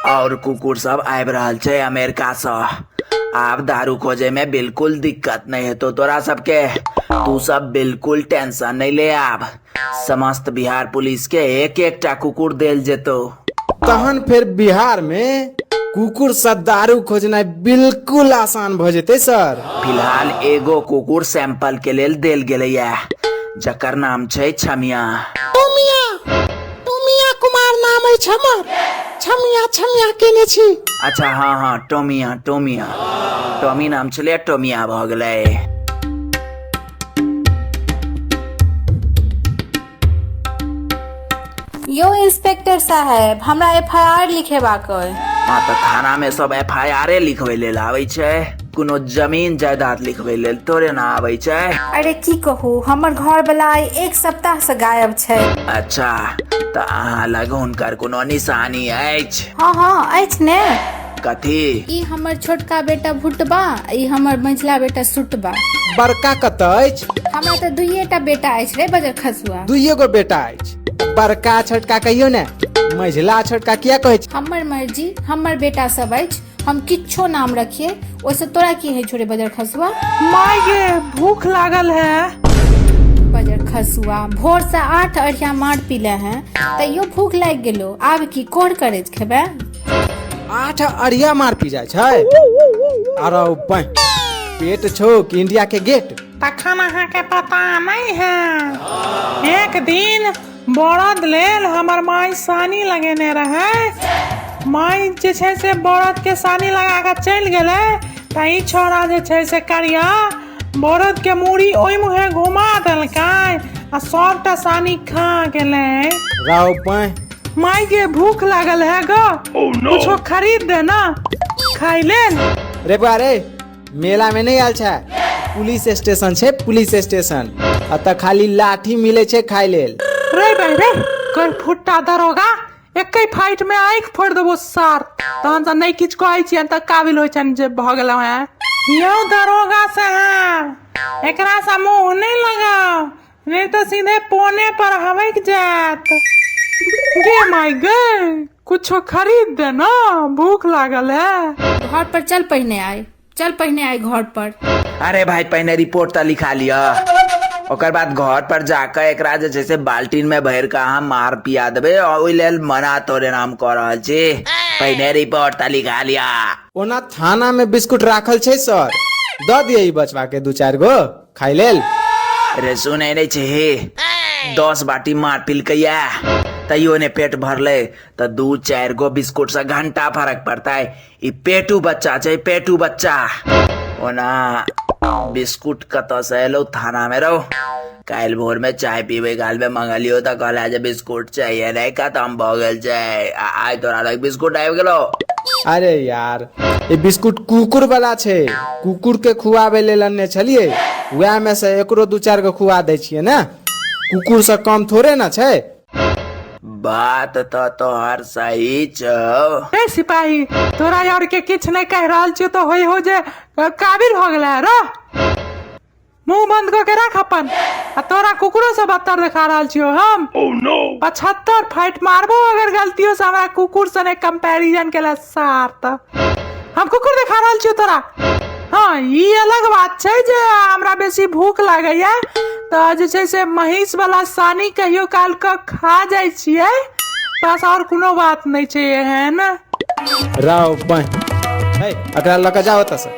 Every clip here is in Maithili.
और कुकुर सब आबि रहल छै अमेरिका सँ। आब दारू खोजे में बिल्कुल दिक्कत नहीं हेतो तोरा सबके। तू सब बिल्कुल टेंशन नहीं ले आब। समस्त बिहार पुलिस के एक एकटा कुकुर देल जेतो। तहन फेर बिहार में कुकुर से दारू खोजनाइ बिल्कुल आसान भ जेतै सर। फिलहाल एगो कुकुर सैंपल के लेल देल गेलैया जकर नाम छै छमिया। टोमिया, टोमिया कुमार नाम अछि हमर। छमिया छमिया केने छी। अच्छा हाँ हाँ टोमिया टोमिया, टॉमी नाम छलै टोमिया भ गेलै। यो इंस्पेक्टर साहेब, हमरा एफ I R लिखेबाक अइ। हाँ तऽ थाना में सब एफ I आरे लिखबै लेल आबै छै, कोनो जमीन जायदाद लिखबै लेल थोड़े ना आबै छै। अरे की कहू, हमर घर वाला आइ एक सप्ताह से गायब छै। अच्छा तऽ अहाँ लग हुनकर कोनो निशानी अछि? हाँ हाँ अछि ने। कथी? ई हमर छोटका बेटा भुटबा, ई हमर मझिला बेटा सुटबा। बड़का कतऽ अछि? हमरा तऽ दुइएटा बेटा अछि रे बजर खसुआ। दुइए गो बेटा अछि, बड़का छोटका कहियो ने, मझिला छोटका किया कहै छी? हमर मर्जी, हमर बेटा सब अछि, हम किछो नाम रखिए, ओहिसँ तोरा की होइ छौ रे बजर खसुआ? माय गे भूख लागल है। बजर खसुआ भोर से 8 अढ़िया मार पीले हैं तैयो भूख लागि गेलो, आब की कोढ़ करे खेबे? 8 अढ़िया मार पी जाइ छै। अरे बाई, पेट छौ कि इंडिया के गेट? तखन अहाँके पता नहीं है, एक दिन बरद लेल हमर माई सानी लगेने रहे। माई जे छै से बरद के सानी लगा के चलि गेलै, तऽ ई छौड़ा जे छै से करिया बरद के मूड़ी ओहि मुँहे घुमा देलकै आ सबटा सानी खा गेलै। राव बाई। माई के भूख लागल है गो, कुछो खरीद दे ना खाइ लेल। रे बा रे, मेला में नहीं आयल छै, पुलिस स्टेशन छै, पुलिस स्टेशन, अतऽ खाली लाठी मिले छै खाइ लेल। रे भाई रे, कोई फुट्टा दरोगा एके फाइट में आँखि फोड़ देबो सार। तहन से नहीं किछु कहै छियनि तऽ काबिल होइ छनि जे भऽ गेलहुँ हेँ। यौ दरोगा साहब, एकरा से मुँह नहीं लगाओ, नहीं तऽ सीधे पोने पर हवक जायत। गे माय गे, कुछो खरीद दे ना, भूख लागल है। घर पर चल पहिने आय, चल पहिने आय घर पर। अरे भाई पहिने रिपोर्ट तऽ लिखा लिअ, ओकर बाद घर पर जाके एकरा जे छै से बाल्टीन में भरि कऽ अहाँ मार पिया देबै, आ ओहि लेल मना तोरे नाम कऽ रहल छी। पहिने रिपोर्ट तऽ लिखा लिअ। ओना थाना में बिस्कुट राखल छै सर, दऽ दिअ ई बचवा के 2-4 गो खाइ लेल। रे सुनै नहि छै, 10 बाटी मार पिलकैया तैयो ने पेट भरलै, तऽ 2-4 गो बिस्कुट से घंटा फरक पड़तै। ई पेटू बच्चा छै, पेटू बच्चा। ओना बिस्कुट कतऽ से एलौ थाना में रहो? काल्हि भोर में चाय पीबै काल में मंगलियो तऽ कहला जे बिस्कुट चाहिए, नहीं खत्म भऽ गेल छै, आ आइ तोरा लग बिस्कुट आबि गेलौ। अरे यार, ई बिस्कुट कुकुर वाला छै, कुकुर के खुआबै लेल अनने छलियै, वएह में से एकरो 2-4 गो खुआ दै छियै ने, कुकुर से कम थोड़े ने छै। बात तऽ तोहर सही छौ। ए सिपाही, तोरा यार के किछु नहीं कह रहल छियौ तऽ होइ हो जे काबिल भऽ गेलै रह, मुंह बंद कऽ के राख अपन। आ तोरा कुकुरो से बदतर देखा रहल छियौ हम। 75 फाइट मारबो अगर गलतियों से हमरा कुकुर से नहीं कंपैरिजन केला सार, तऽ हम कुकुर देखा रहल छियौ तोरा। हाँ ई अलग बात छै जे हमरा बेसी भूख लागैया तऽ जे छै से महीष वाला सानी कहियो काल कऽ खा जाइ छियै, बस और कोनो बात नहीं छै एहन। राव बाई, हे एकरा लऽ कऽ जाओ एतऽ से।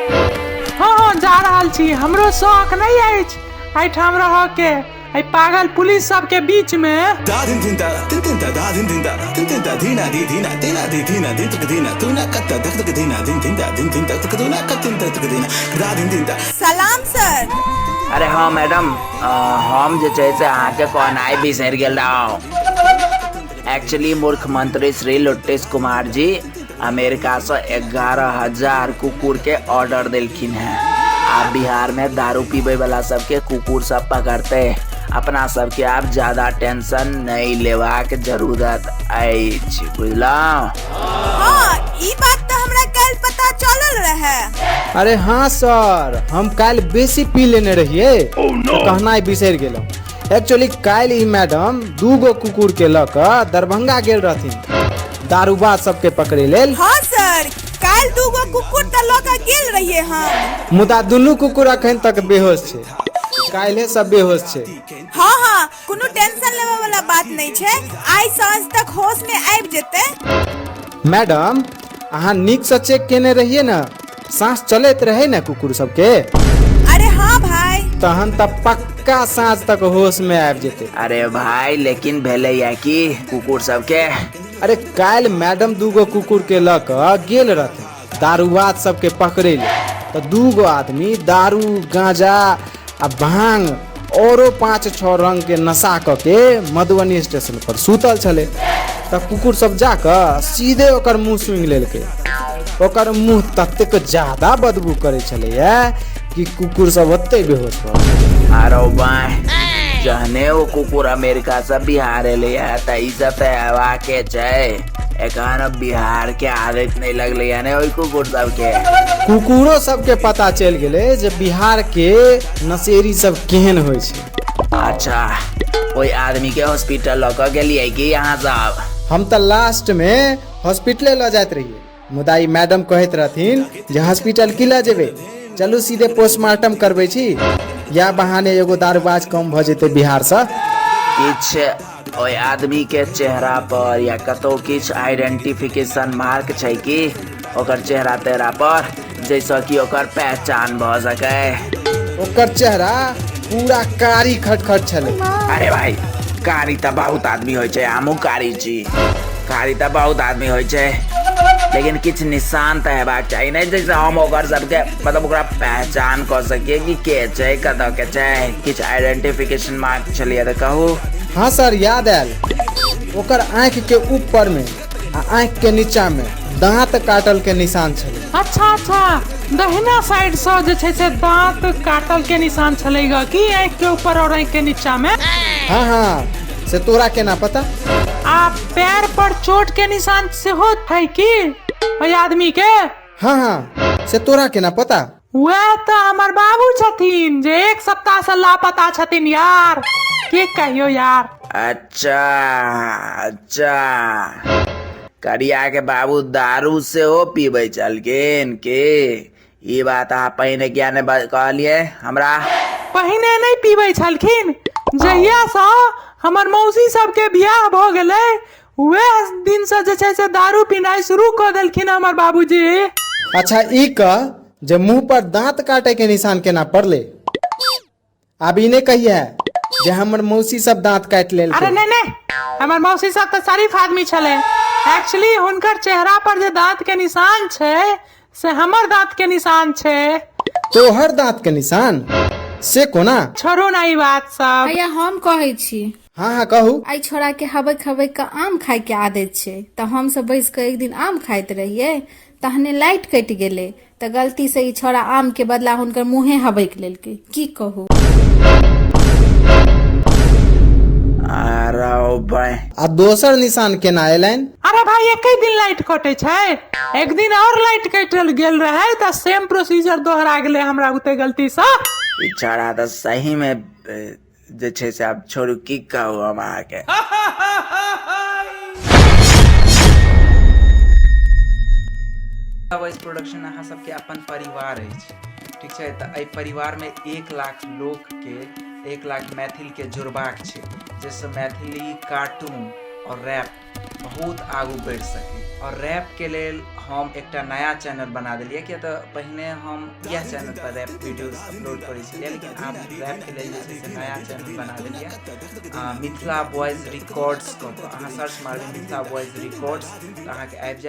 हाँ हाँ जा रहल छी, हमरो शौक नहीं अछि एहिठाम रहऽ के, एहि पागल पुलिस सबके बीच में। दा धिन धिन दा तिन तिन दा दा धिन धिन दा तिन तिन दा धीना धी धीना तेना धी धीना धिन तक धीना तूना कत्ता धक धक धीना धिन धिन दा धिन धिन दा तक तूना कत धिन तक धीना दा धिन धिन दा। सलाम सर। अरे हाँ मैडम, हम जे छै से अहाँके कहनाइ बिसरि गेल रहौं। एक्चुअली मुख्यमंत्री श्री लुट्टिस कुमार जी अमेरिका से 11,000 कुकुर के ऑर्डर देलखिन हैं। आब बिहार में दारू पीबे वाला सबके कुकुर सब पकड़ते, अपना सबके आब ज्यादा टेंशन नहीं लेबाक जरूरत अछि, बुझलहुँ? हाँ ई बात तऽ हमरा काल्हि पता चलल रहे। अरे हाँ सर, हम काल्हि बेसी पी लेने रहियै तऽ कहनाइ बिसरि गेलहुँ। एक्चुअली काल्हि ई मैडम 2 गो कुकुर के लऽ कऽ दरभंगा गेल रहथिन, दारूबाज सबके पकड़े लेल। हाँ सर, काल्हि दूगो कुकुर तऽ लऽ कऽ गेल रहियै हम। मुदा दुनू कुकुर अखन तक बेहोश छै, काल्हे सब बेहोश छै। हाँ हाँ, कोनो टेंशन लेबऽ वाला बात नहि छै, आइ साँझ तक होश में आबि जेतै। मैडम, अहाँ नीकसँ चेक केने रहियै ने, साँस चलैत रहै ने कुकुर सबके? अरे हाँ भाई। तहन तऽ पक्का साँझ तक होश में आबि जेतै। अरे भाई, लेकिन भेलै या की कुकुर सबके? अरे काल्हि मैडम दूगो कुकुर के लऽ कऽ गेल रहथिन दारूबाज सबके पकड़ै लए, तऽ दूगो आदमी दारू, गांजा आ भांग औरो 5-6 रंग के नशा कऽ के मधुबनी स्टेशन पर सुतल छलै। तऽ कुकुर सब जाकऽ सीधे ओकर मुँह सूंघि लेलकै। ओकर मुँह ततेक ज्यादा बदबू करै छलैया कि कुकुर सब ओतै बेहोश भऽ गेल। अरे बाय, जहने ओ कुकुर अमेरिका से बिहार एलै है तऽ ई सब तऽ अयबाके छै। एखन बिहार के आदत नहीं लगलै है ने ओहि कुकुर सबके। कुकुरो सबके पता चलि गेलै जे बिहार के नशेरी सब केहन होइ छै। अच्छा, ओहि आदमी के हॉस्पिटल लऽ कऽ गेलियै की अहाँ सब? हम तऽ लास्ट में हॉस्पिटले लऽ जाइत रहियै, मुदा ई मैडम कहैत रहथिन जे हॉस्पिटल की लऽ जेबै, चलू सीधे पोस्टमार्टम करबै छी, या बहाने एगो दारूबाज कम भऽ जेतै बिहारसँ। किछु ओहि आदमी के चेहरा पर या कतौ किछु आइडेंटिफिकेशन मार्क छै की ओकर चेहरा तेहरा पर, जाहिसँ कि ओकर पहचान भऽ सकै? ओकर चेहरा पूरा कारी खटखट छलै। अरे भाई, कारी तऽ बहुत आदमी होइ छै, हमहूँ कारी छी, कारी तऽ बहुत आदमी होइ छै, लेकिन किछु निशान तऽ हेबाक चाही ने, जाहिसँ हम ओकर सबके मतलब ओकरा पहचान कऽ सकिए कि के छै, कतऽ के छै। किछु आइडेंटिफिकेशन मार्क छलियै तऽ कहू। हाँ सर, याद आयल, ओकर आँखि के ऊपर में आ आँखि के नीचा में दांत काटल के निशान छलै। अच्छा अच्छा, दहिना साइड से जे छै से दांत काटल के निशान छलै ग की आँखि के ऊपर और आँखि के नीचा में? हाँ हाँ, से तोरा केना पता? आ पैर पर चोट के निशान सेहो छै की ओहि आदमी के? हाँ हाँ, से तोरा केना पता? वएह तऽ हमर बाबू छथिन जे एक सप्ताह से लापता छथिन यार, की कहियो यार। अच्छा अच्छा, करिया के बाबू दारू सेहो पीबै छलखिन की? ई बात अहाँ पहिने किया नहि कहलियै हमरा? पहिने नहि पीबै छलखिन, जहिया सँ हमर मौसी सबके बियाह भऽ गेलै वएह दिन से जे छै से दारू पीनाइ शुरू कऽ देलखिन हमर बाबूजी। अच्छा ई कह जे मुंह पर दांत काटे के निशान केना पड़ले? आब ई नहि कहिए जे हमर मौसी सब दांत काटि लेलकै। अरे नहीं नहीं, हमर मौसी सब तऽ शरीफ आदमी छलै। एक्चुअली हुनकर चेहरा पर जे दांत के निशान छै से हमर दांत के निशान छै। तोहर दांत के निशान? से कोना? छोड़ू ना ई बात सब। भैया हम कहै छी। हाँ हाँ कहू। एहि छोड़ा के हबक हबक के आम खाय के आदत छै, तऽ हमसब बैस कऽ एक दिन आम खाइत रहियै, तहने लाइट कटि गेलै, तऽ गलती से ई छोड़ा आम के बदला हुनकर मुँहे हबक लेलकै। की कहू। अरे भाई, आ दोसर निशान केना एलनि? अरे भाई, एक ही दिन लाइट कटे छै, एक दिन और लाइट कटल गेल रहे तऽ सेम प्रोसीजर दोहरा गेलै हमरा बुते गलती से। ई छौड़ा तऽ सही में जे छै से आब छोड़ू, की कहू हम अहाँके। वॉइस प्रोडक्शन अहाँ सबके अपन परिवार अछि, ठीक छै? तऽ एहि परिवारमे 1 लाख लोकके, 1 लाख मैथिलके जोड़बाक छै, जाहिसँ मैथिली कार्टून आओर रैप बहुत आगू बढ़ि सकै। आओर रैपके लेल हम एकटा नया चैनल बना देलियै, किया तऽ पहिने हम इएह चैनल पर रैप वीडियोज अपलोड करै छलियै, लेकिन आब रैपके लेल जे छै से नया चैनल बना देलियै, मिथिला बॉयज रिकॉर्ड्स कऽ कऽ। अहाँ सर्च मारबै मिथिला बॉयज रिकॉर्ड्स तऽ अहाँके आबि जायत।